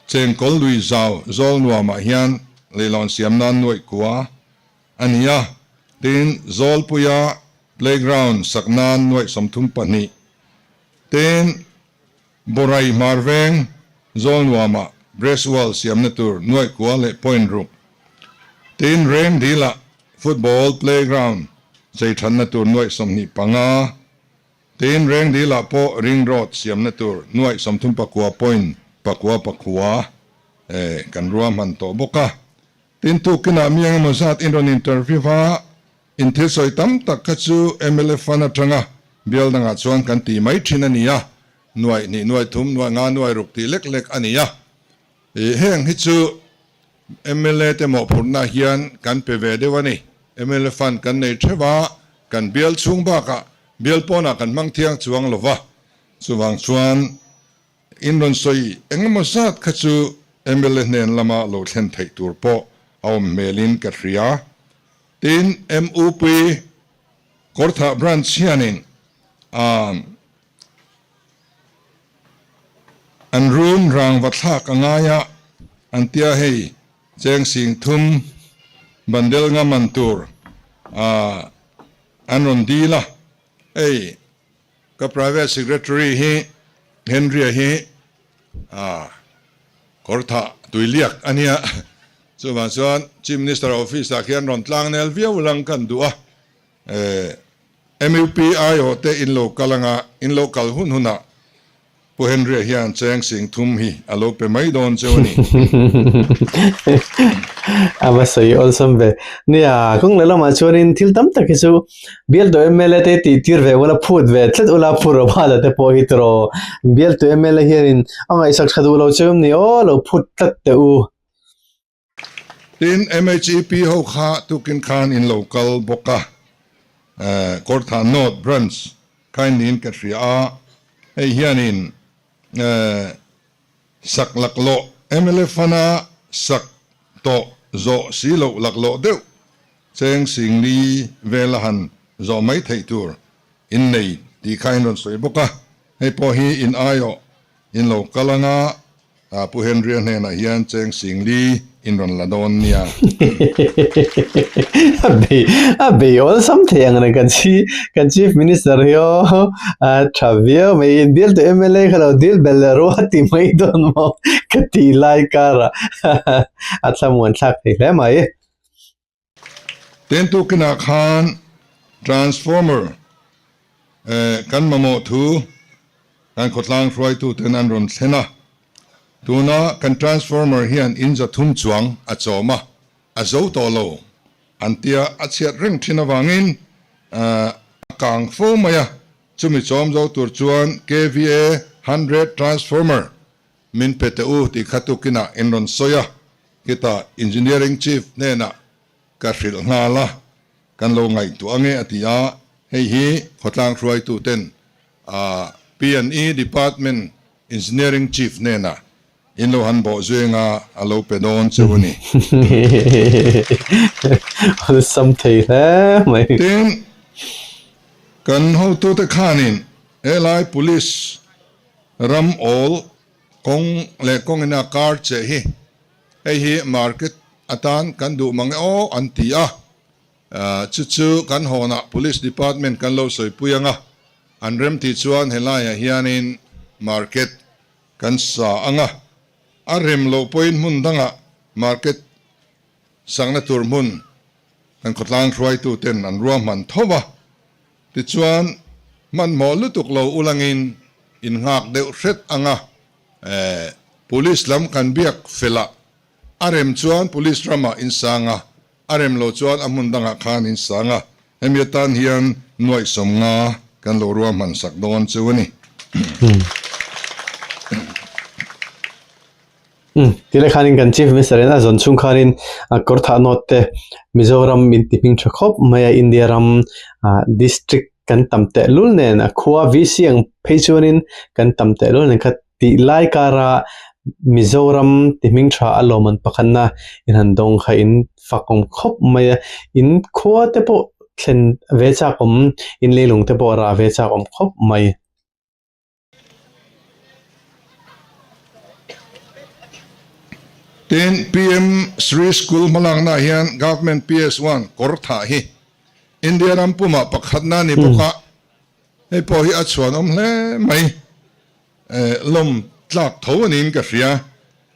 S1: Chengkawl lui zau zawl nuamah hian leihlawn siam nan nuaih kua a ni a, tin Zawlpuia playground sak nan nuaih 32, tin Borai hmar veng zawl nuamah breast wall siamna tur nuaih kua leh point ruk, tin Rengdilah football playground chei thatna tur nuaih 25. Tin, Rengdilah pawh ring road siamna tur nuaih 39 point pakua pakua kan ruahman tawh bawk a. Tin, tukinah mi engemaw zat in rawn interview a, in thil sawi tam tak kha chu mla fund atanga bial dangah chuan kan ti mai thin a ni a, nuaih hnih, nuaih thum, nuaih nga, nuaih ruk tih lek lek a ni a. Heng hi chu mla te mawhphurhna hian kan pe ve deuh a ni. Mla fund kan nei theuh a, kan bial chhung bakah Bial pawnah kan hmang thiang chuang lo va, chuvang chuan in rawn sawi engemaw zat kha chu mla hnen lama lo thlen theih tur pawh a awm hmelin ka hria. Tin, MUP Kawrthah Branch hianin an run rangva thlak a ngai a, an tia hei cheng sing thum bandel nga man tur An rawn dil a, hei ka private secretary hi Henry-a hi kawr thah tui liak a nia, chuvang chuan Chief Minister office ah khian rawn tlang nel viau lang kan duh a, MUP aiawh te in lo kal anga in lo kal hun hunah Pu Henry-a hian cheng sing thum hi a lo pe mai dawn cheu a ni.
S2: A va sawi awlsam ve. Nia, kawng leh lamah chuanin thil tam tak hi chu bialtu mla te tih tir ve ula phut ve tlat ula Pu Robert-a te pawh hi tiraw bialtu mla hianin a ngaihsak tha duh lo cheu em ni aw lo phut tlat teh u.
S1: Tin, MHEP ho kha tukin khan in lo kal bawk a, Kawrthah North Branch kha in niin ka hria a, hei hianin sak laklawh mla fund-a sak tawh zawh si loh laklawh deuh cheng singli vela han zawh mai theih tur in nei tih kha in rawn sawi bawk a, hei pawh hi in aiawh in lo kal anga Pu Henry-a hnenah hian cheng singli in rawn la dawn nia.
S2: A bei a bei awlsam thei ang reng kan chi kan Chief Minister hi aw a tha viau mai in bial tu mla kha lo dil bel leh ruah ti mai dawn maw ka tih lai karah a thlamuan thlak thei hle mai.
S1: Tin tukinah khan transformer kan mamawh thu kan khawtlang hruaituten an rawn thlen a. Tuna kan transformer hian in 300 chuang a chawm a, a zo tawh lo an tia a chhiat reng thin avangin a kang fo mai a, chumi chawm zo tur chuan KVA 100 transformer min pe teh u tih kha tukinah in rawn sawi a, khitah Engineering Chief hnenah ka hrilh nghal a, kan lo ngaihtuah ange a ti a, hei hi khawtlang hruaituten P&E Department Engineering Chief hnenah in lo han bawh zui anga a lo pe dawn cheu a ni.
S2: Awlsam thei hle mai.
S1: Tin, kan hotute khanin helai Police ram awl kawng leh kawngin a kar che hi hei hi market atan kan duh mang e aw an ti a, chu chu kan hawnah Police Department kan lo sawipui anga an remti chuan helaiah hianin market kan sa ang a, a rem loh pawhin hmun dangah market sakna tur hmun kan khawtlang hruaituten an ruahman tho va, tichuan hmanhmawh lutuk lo ulangin in nghak deuh hret ang a, Police lam kan biak felah a rem chuan Police ramah in sang a, A rem lo chuan a hmun dangah khan in sang a, hemi atan hian nuaih 50 kan lo ruahman sak dawn chu a ni.
S2: Umm, tile khanin kan Chief Minister in a zawn chhung khanin kawr thah nawt te Mizoram in ti hming tha khawp mai a, India ram district kan tam tehlul nen a khua VC ang phei chuanin kan tam tehlul nen kha Tih lai kara Mizoram ti hming tha a lawmman pakhatna in han dawng kha in fak awm khawp mai a, in khua te pawh thlen ve chak awm, in leilung te pawh rah ve chak awm khawp mai.
S1: Tin, PM Shri School hmalakna ah hian Government PS one kawr thah hi India ram pumah pakhatna a ni bawk a, Hei pawh hi a chhuanawm hle mai. Lawm tlak tho a niin ka hria.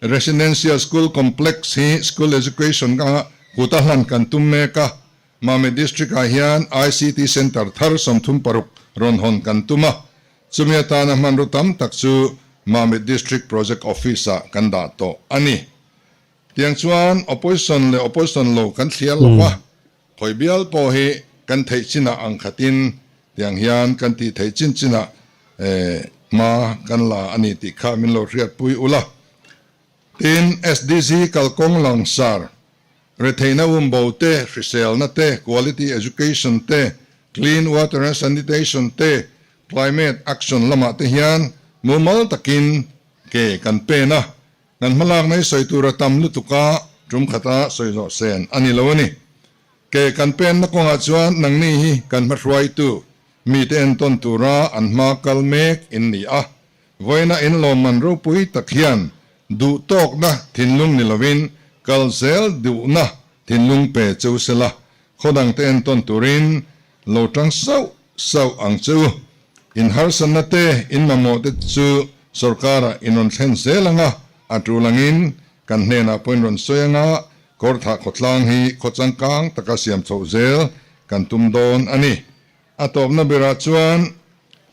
S1: Residential School Complex hi School Education anga kuta hlan kan tum mek a. Mami District ah hian ICT Centre thar 36 rawn hawn kan tum a. Chumi atana hmanraw tam tak chu Mami District Project Office ah kan dah tawh a ni. Tiang chuan Opposition leh Opposition lo kan thliar lo va. Khawi bial pawh hi kan theih chinah ang khatin tiang hian kan tih theih chin chinah hma kan la a ni tih kha min lo hriatpui ula. Tin, SDG kalkawng langsar, retheihna umbo te, hriselna te, quality education te, clean water and sanitation te, climate action lamah te hian mumal takin ke kan pen a, Kan hmalakna hi sawi tur a tam lutuk a, tum khata sawi zawh sen a ni lo a ni. Ke kan penna kawngah chuan nangni hi kan hmahruaitu mite entawn tura an hma kal mek in ni a. Vawiina in lawmman ropui tak hian duh tawkna thinlung ni lovin kal zel duhna thinlung pe cheu sela, khaw dangte entawn turin lo tang sauh sauh ang che u. In harsatna te, in mamawh te chu sorkarah in rawn thlen zel ang a, a tul angin kan hnenah pawh in rawn sawi ang a, Kawrthah khawtlang hi khaw changkang taka siam chhoh zel kan tum dawn a ni. A tawpna berah chuan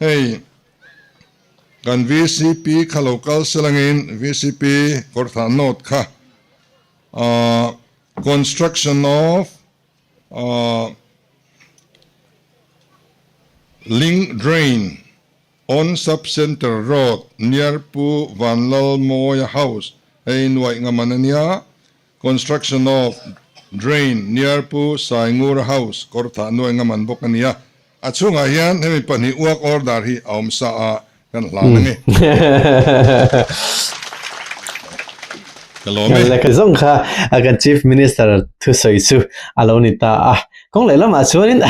S1: hei kan vcp kha lo kal sel angin vcp Kawrthah North kha construction of Link Drain on Sub Centre Road near Pu Vanlalmawia House hei nuaih ngaman a nia, Construction of Drain near Pu Saingura House kawrthah nuaih ngaman bawk a nia. A chhungah hian hemi pahnih work order hi a awm sa a, kan hlan ang e. Ka lawm e.
S2: Lehkha zawng kha kan Chief Minister thusawi chu a lo ni ta a. Kawng leh lamah chuanin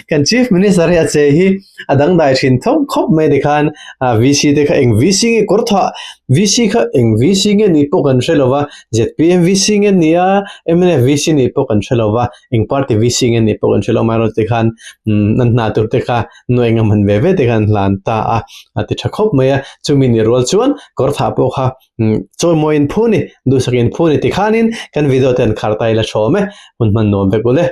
S2: kan Chief Minister hi a che hi a dangdai thin tho khawp mai tikhan VC te kha eng VC nge kawr thah VC kha eng VC nge ni pawh kan hre lo va, zpm VC nge ni a, mnf VC ni pawh kan hre lo va, eng party VC nge ni pawh kan hre lo amaherawhchu tikhan an hna tur te kha nuai engam han ve ve te khan hlan ta a, a ti tha khawp mai a, chumi ni rual chuan kawr thah pawh kha chawimawi in phu ni, duhsak in phu ni tikhanin kan video te an khar ta ila hrawm e, hun hman nuam vek ule.